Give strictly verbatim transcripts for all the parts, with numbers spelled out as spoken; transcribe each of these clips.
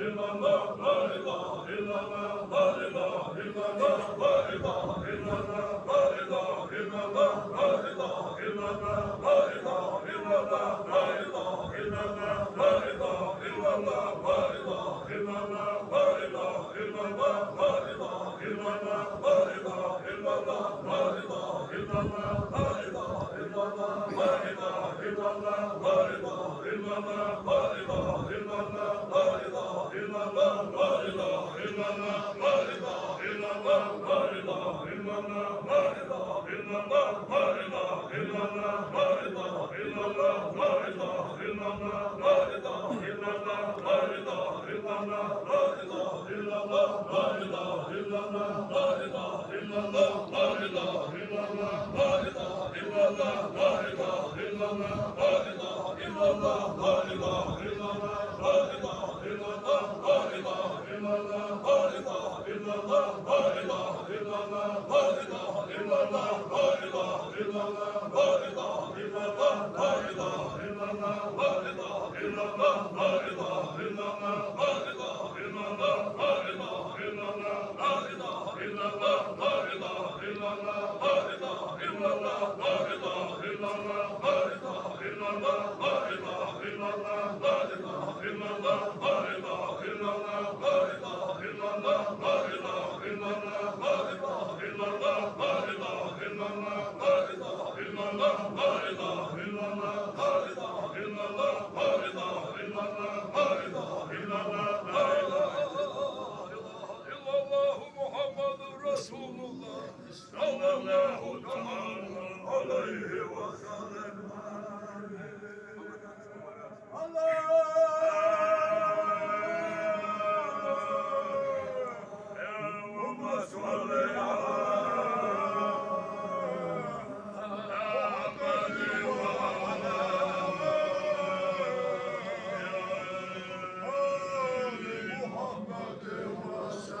إلا الله محمد رسول الله صلى الله تعالى عليه وسلم. اللهم صل على محمد وعلى آل محمد وسلم.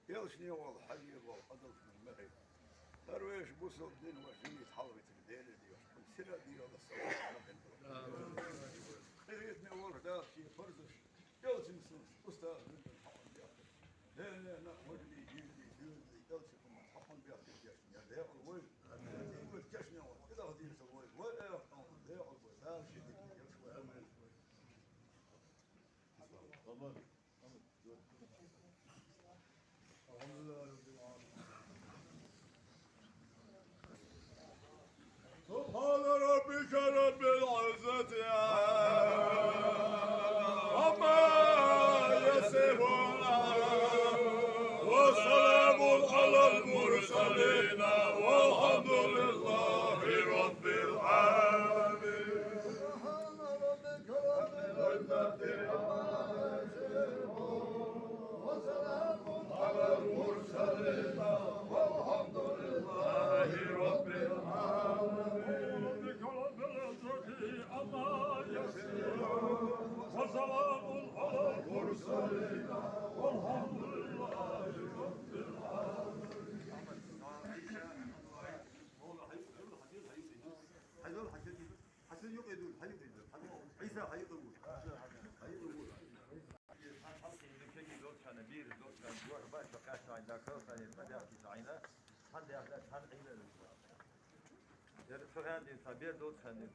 Элчане волча хьажий волча Ӏадал хьона мехий. ХӀара вешта бусалба дин вай жиница хьалвитар Дела деш, сира дийрала савал мехий. Къахетаме волча Дала ший парзаш, Элчан суннаташ устаза вирдан хьакъ бехкар. Дела нах мажлиси, жиндий, дуьйладий, Элчан уммат хьакъ бехкар деш, я декъал вай. Вай кешне волча, кӀезига дийшал вай, вай эхь къаман декъал вай, Дала ший дика еш вай. Амин. سبحان ربك رب العزة عما يصفون، وسلام على المرسلين، والحمد لله رب العالمين. سبحان ربك رب العزة عما يصفون، وسلام على المرسلين، والحمد لله رب العالمين. ربك رب العزة عما يصفون، وسلام على المرسلين، والحمد لله رب العالمين. Хьажал, хьажал. Хьажал, юкъе дуй, хьажал, хьажал. Ӏийса, хьажал, дуй. Хьажал, дуй. Хьалхе кеги долча хана, бер долча хана, гора баша кхаьчача хана, калхане, тӀадехкача хана, цхьан дехка, цхьан Ӏийла. Ер цу хана денз, цхьа бер долча хана денз,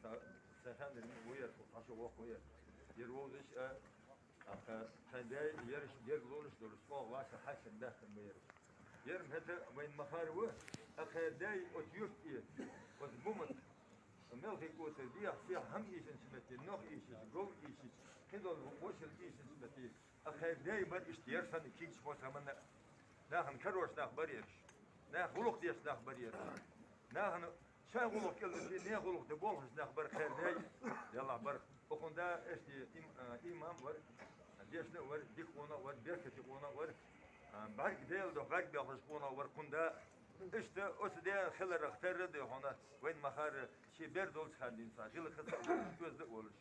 цхьа хана денз, вуер, хьаша воккха вуер. Ер вовзаш, а, Аха, тха даьй ераш герга ловнаш долаш, чӀоагӀа ваьсса хьаьшан баьхкан ма яраш. Ер хӀаьта вайна ма харра ва, аха, даьй оцу юрта тӀа, оцу Буман, Мелхий-КӀотара дехьа-сехьа хӀама ийшача метте, нох ийшача, гов ийшача, кхыдола вошал ийшача метте, аха, даьй бар иштта ер санна кийча моцаманна. Нахана карош нах бар ераш. Нах гӀулакх деш нах бар ераш. Нахана шоай гӀулакх кӀел дитий, наьха гӀулакх де болхаш нах бар кхаьра даьй, яллахь бар. Укхун да эшти им-, а, имам вар, дешна вар, дика къонах вар, беркате къонах вар, а, бӀарг Дела духьа бӀарг бехаш къонах вар кхун да. Иштта оцу даьна хиларах терра да хьона, вайна ма харра, ший бер долча хана денз, гӀиллакхаца а волаш, доьзда а волаш,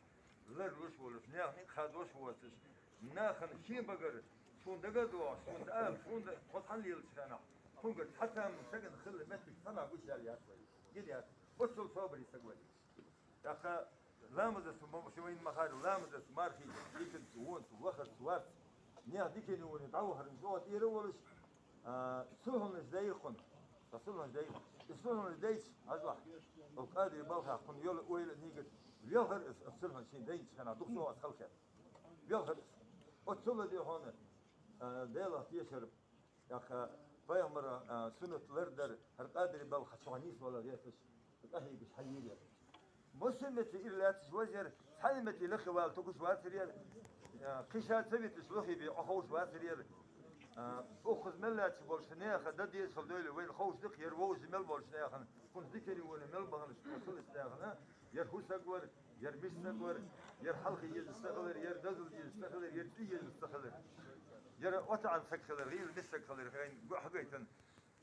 ларлуш а волаш, наьха никъ хадош а воацаш, нахана ший багара, сона дага а доагӀаш, сона да-, сона да-, тхо цхьана лелача ханахь, кхунгара цхьа там сагана хилла моттиг цхьаннахьа гучаяьлла яц вай. Гила яц. Оццул собаре саг вар. ТӀаккха ламазаца мо-, ши вайна ма харра, ламазаца, мархийца, икканца, вонца, вахарца, варца, наьха дикане ване дӀавахарна чӀоагӀа тӀера а волаш, а, сулхьанаш даьй кхунна. Ткъа сулхьанаш даьй. И сулхьанаш дайча, хьажал, укх Къадире балхах кхунна йола ойла а, нигат а, велхар из, оцу сулхьанаш шийна дайнача хана дукха чӀоагӀа из халахетар. Велхар из. Оццул а да хьона, а, Даьлах тешар, тӀаккха пайхамара, а, суннат лардар, хӀара Къадире балха чу нийсвала гӀерташ, къахьегаш хьайийра ер. Бусалба метте ира лаьтташ вар ер, цхьан метте лакхе вала тугаш вацар ер, а, кхы ша ца виташ лохе бе Ӏоховш вацар ер. А, укхаза мел лаьтташ болча наьха дан дезаш хила дойла вайна ховш да-кх ер, вовзаш мел болча наьха, кхунца дикане ване мел баханаш, кхунца хилача наьха, ер хӀу саг вар, ер миска саг вар, ер хьалхе езаш ца хилар, ер дозал езаш ца хилар, ер цӀи езаш ца хилар. Ер оттаӀан саг хилар, гӀийла миска саг хилар, хьайна гу хьагайтан.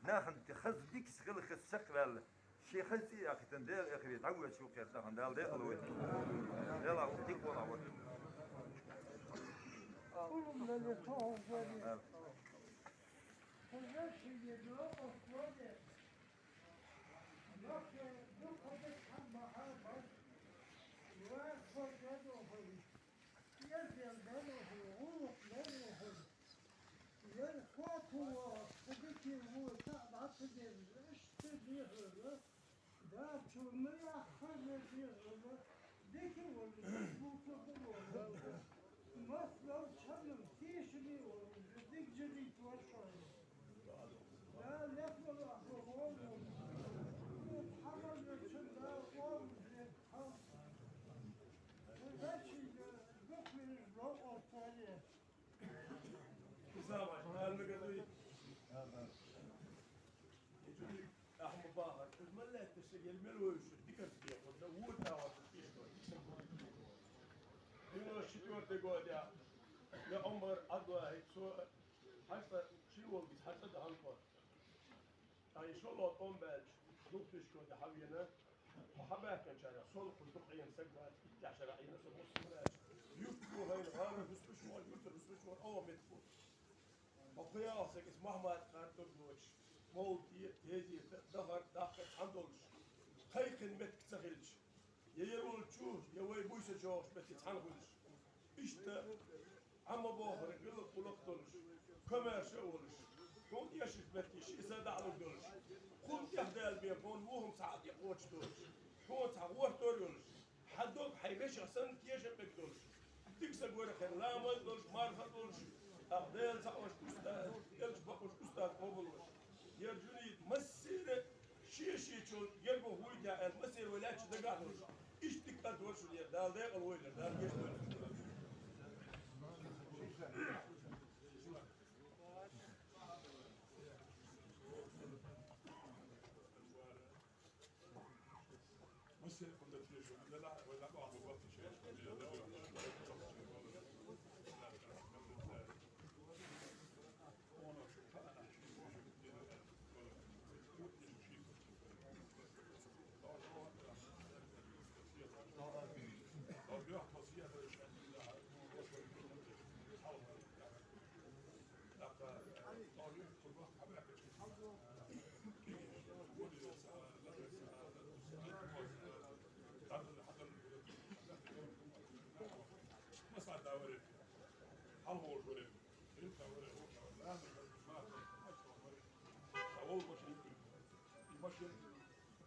Нахана тӀа хаза дикаца хила хаза чакхваьнна, ший хаза цӀи а яьккхийтан, Даьла эхарте дӀавоьдуш ва-кх ер тахан, Дала декъала войла. Даьла ву дика къонах вар. Ер котало, дика ву, цхьа дӀа ца деза, иштта дехар, дацунна яххар деза, дика ву, дика ву, масла чанам, тешаме ву, дика жинийтар шоана. Да, лехвала ахло ву, хьамарна чан да, ву, хьам. Дачи, дукха вириш, ло, ортаре. Хьисабаш, мел мегаргдий? Иджури, ахма бахар, из мел лаьтташ саг, ел мел вевзаш, диканца дехар да, вур тавар да, тешто. Девяносто четвёртый год я, я Ӏумар Ӏабдуллахьи, со хьаста, ши волгица хьаста да хьанкъо. Ай, шоллагӀа тӀом баьлча, духтушка да хьавена, хьабаьхкачара, сол кхуза дукха Ӏийна саг вац, иттех шера Ӏийна саг вац, юртара хьайна, гӀалара хӀусбаш вар, юртара хӀусбаш вар, ава метко. Кхоъ яхалсаг из Мухьаммад-кхар дар доацаш, мовлате, тезета, дахар, дахкар цхьана долаш, кхайкхийна моттиг ца хилча, е ер волча, е вай буйса чӀоагӀаш моттиг цхьана хулаш. Иштта Ӏамма бохар гӀиллакх-гӀулакх долаш, комаьрша а волаш, хьона эшаш моттиг ший са дӀалуш долаш, кхунна тӀехдаьлла бе хьона вухам цхьа а тӀакхочуш долаш, хьона цхьа гӀортор йолаш, хьа дог хьай вешех санна тешам бег долаш, дика саг вар хьо, ламаз а долаш, марха а долаш, тӀаккха Даьла цаӀ волаш устаз, Элча бакъволаш устаз къоабалволаш. Ер Жунайд массера а ше-шечул ерго хӀуйта аьнна, массера вай лаьттача дагахь долаш, иштта дика кӀант вар шун ер, Дала даькъала войла, Дала гешт дойла.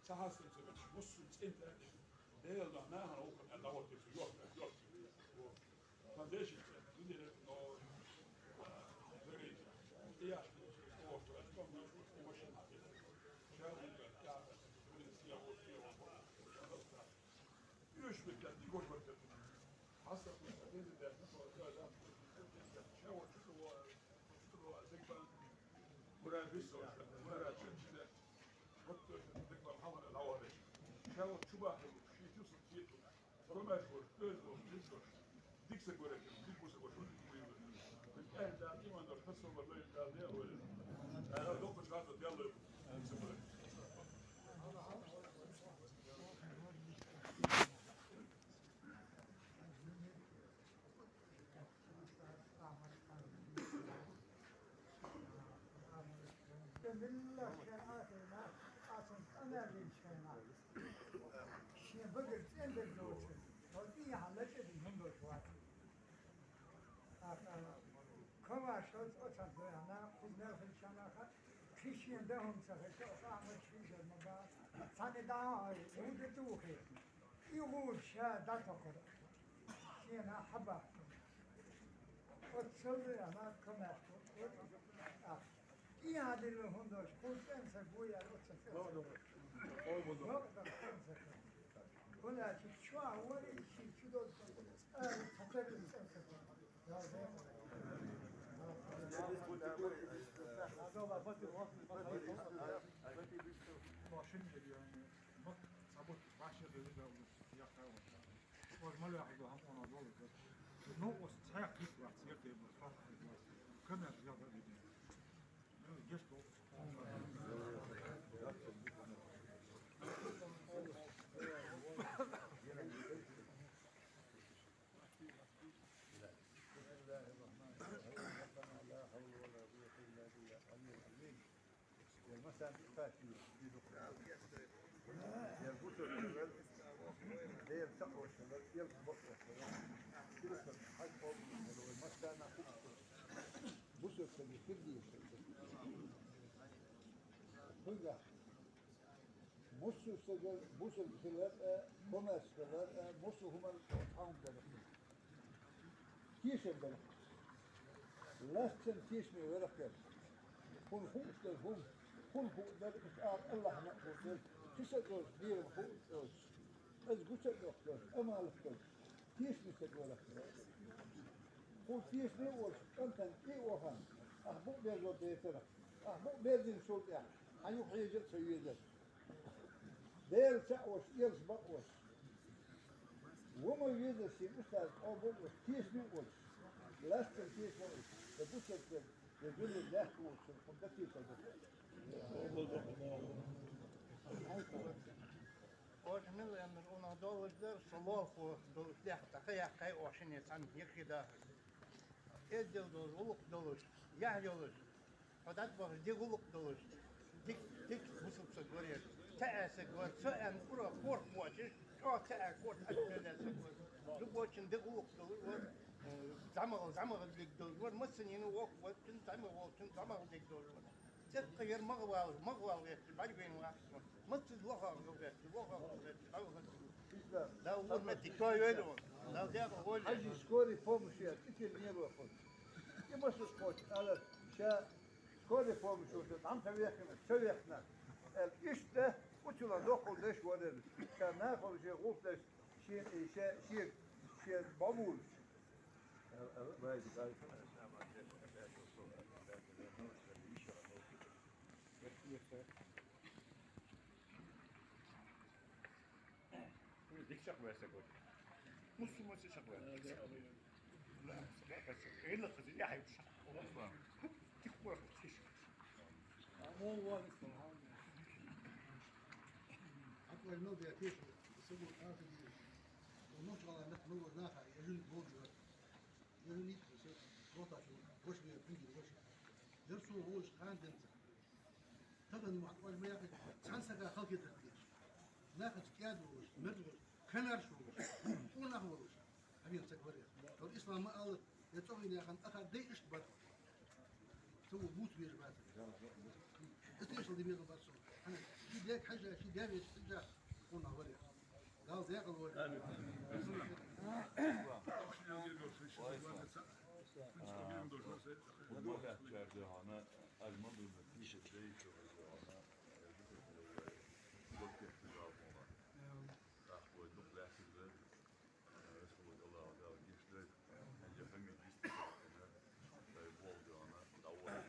Ца хьастам ца беш, муссун цӀен тӀа, Даьла духьа нахана вокхар аьнна, дӀагӀоргда цо, йоах, йоах. Сан деши цӀен, динера, но, а, дагайта, тӀеяшка, оаш, оаш, оаш, машин хьакхийта. Ша вуга, тӀаккха, дунен сия, оаш, сия, оаш, оаш. Уьш беккат, дигош баркат. Хьаса, динера, но, да, да, ша, оаш, чу, чу, дегбан. Мурад висса, мурад чу, чу, вот, дегбан, хьалхара, лавараш. Ша, оаш, чу бахар, ши чу, су, чу. Ромашкош, оьзош, дикдош, дикса гореш, дикбуса гош, дикбуса гош. Тахьар да, иман дош, хасо бар лой да, ле лой. Ара доккха чаза деллой. Дикса гореш. Милла шен атайна, ацун къамаьл дийша шайна. Шен багара цӀен дерг доацар, хьо дӀаяхьа лачкъадина хӀама долаш вац. ТӀаккха комаьрша оцу оцар дойна, кхуза мел хилча наха, кхы шена да хӀама ца хилча, оха Ахьмад шийжар ма ба, цхьанне дӀа а хьой, гӀуда тӀа вухийта. И гӀуда ша дӀатохар. Шена хьабахкар. Оццул а ма комаьрша. А. И хьадилла хӀунда аьлча, кху цӀен саг ву яр оццул цӀен саг. Йокъа цӀен саг. ХӀана аьлча чу а вари, ший чу долча, а, цхьатарра цӀен саг. Машин е, е, ма, сабут, башир, е, е, е, я, я, я. Оаш ма лехьа, хӀама она долу. Ну, оаш цхьаькха хӀитта вац, цхьаькха хӀитта вац, цхьаькха хӀитта вац. Комаьрша яхар дийна. Ну, гешт долу. بسم الله الرحمن الرحيم. ربنا لا حول ولا قوة إلا بالله العلي العظيم. Ер масала кхаччалца дийцар. Ер бусалба саг, Даьла цаӀ волча сага, Элча бакъволча сага, Кирисан хьаж къоабал хилар вай массарна а хууш. Бусалба сага хила дезаш да. Хьуьнга, бусалба сага бусалба хилар а, комаьрша хилар а, бусалба хӀуманна цхьа хӀума дар. Тешам бар. Лаьцна тешаме вар-кх ер. Хьуна хууш дар хӀума, хьуна хууш дар, иштта ала Аллахьа а хууш дар, ши са долча, дегӀан хууш долча, из гуча а дохкаш, амалах долча, тешаме саг вар-кх ер. Хьуна тешаме а волаш, кӀантана тӀе а вахана, ахь букъ безо бетарах, ахь букъ безийначул тӀехьагӀа хьан юха хьежа а ца везар. Даьла цаӀ волаш, Элча бакъ волаш. Ва ма веза шен устаз къоабал а волаш, тешаме а волаш. Лаьцна тешаме а волаш. Я бусалба саг, я жуьре лаьтта волчун хӀума дацийта ду. Оаш мила аьннар, уна долаш дар, со лоалахо долаш, дехьа тӀа ха яьккхай оаш шинне цхьана хьехи дахар. Эздел долаш, гӀулакх долаш. Яхь йолаш, хьо дӀатӀабахаш, ди гӀулакх долаш, дика, дика бусалба саг вар ер. ТӀаьӀа саг вар, со аьнна, ура, корта боацаш, чӀоагӀа тӀаьӀа корта атталла саг вар. Любойчун ди гӀулакх долаш вар, э, зӀамагӀа, зӀамагӀа дика долаш вар, массанена воккха вар, цун зӀамагӀа волчун зӀамагӀа дика долаш вар. Цецка ер магӀа вала, магӀа вала гӀерташ, бӀаргавайна вац со. Массаза лохагӀа гӀерташ, лохагӀа гӀерташ, дӀавахар. Дала лур моттиг тоайойла вайна. Дала декъала войла. Хьажий, скорая помощь яр, кӀезига нервах хул. И массаза кхоачаш, аьлар, ша скорая помощь волча дӀа ца вехкина, ца вехкина. Аьлар, иштта, уцила доккхал деш вар ер. Ша нахала ший гӀулакх деш, ший, ший, ший, ший бамурш. Дика чакхваьр саг вар. Мусулман чакхваьр. Ла, сага хаза, элла хаза, я хьайб шах. Тик вар хаза, тиш. Амма валис, алхамдулиллах. Акбар мел бя теш, сагу, а, сагу. Оно чала мет мел вар наха, я жин болжу. Я жин ит, се, лота шу, гош ве, пинги, гош. Яр су, гош, хан денца. Тахан ма хьакъ ма яхаш, цхьан сага халкетар деш. Нахаца кӀаьда волаш, мерза волаш, камаьрша волаш, къонах волаш. Хьавена саг вар ер. Тхьовра ислам ма аллара, е цӀогӀа яхана ахар дай иштта бар. Цо ву бут веш бац. Из тешал ди безам бац сона. ХӀана? Ший даьга хьежжа, ший даь веш хьежжа, къонах вар ер. Дала декъала войла. Амин. Вай, слава. Вай, слава. А, вот бахьа чар де хьона, аз ма дуна, тиша дай чу хьона, вот кехту жал хьона. Ах, вай, дух лаьцар да. Расхула Аллах Дала гешт дойла. Хьанжа хьамид дистина, дай бол да хьона, дӀавола.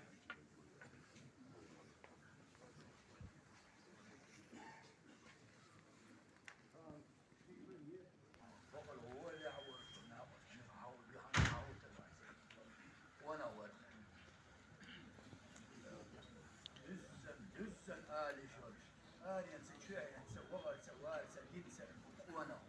Дуззан, дуззан али шорш. Аренца, чоьхӀенца, вахарца, варца, динца, къонах.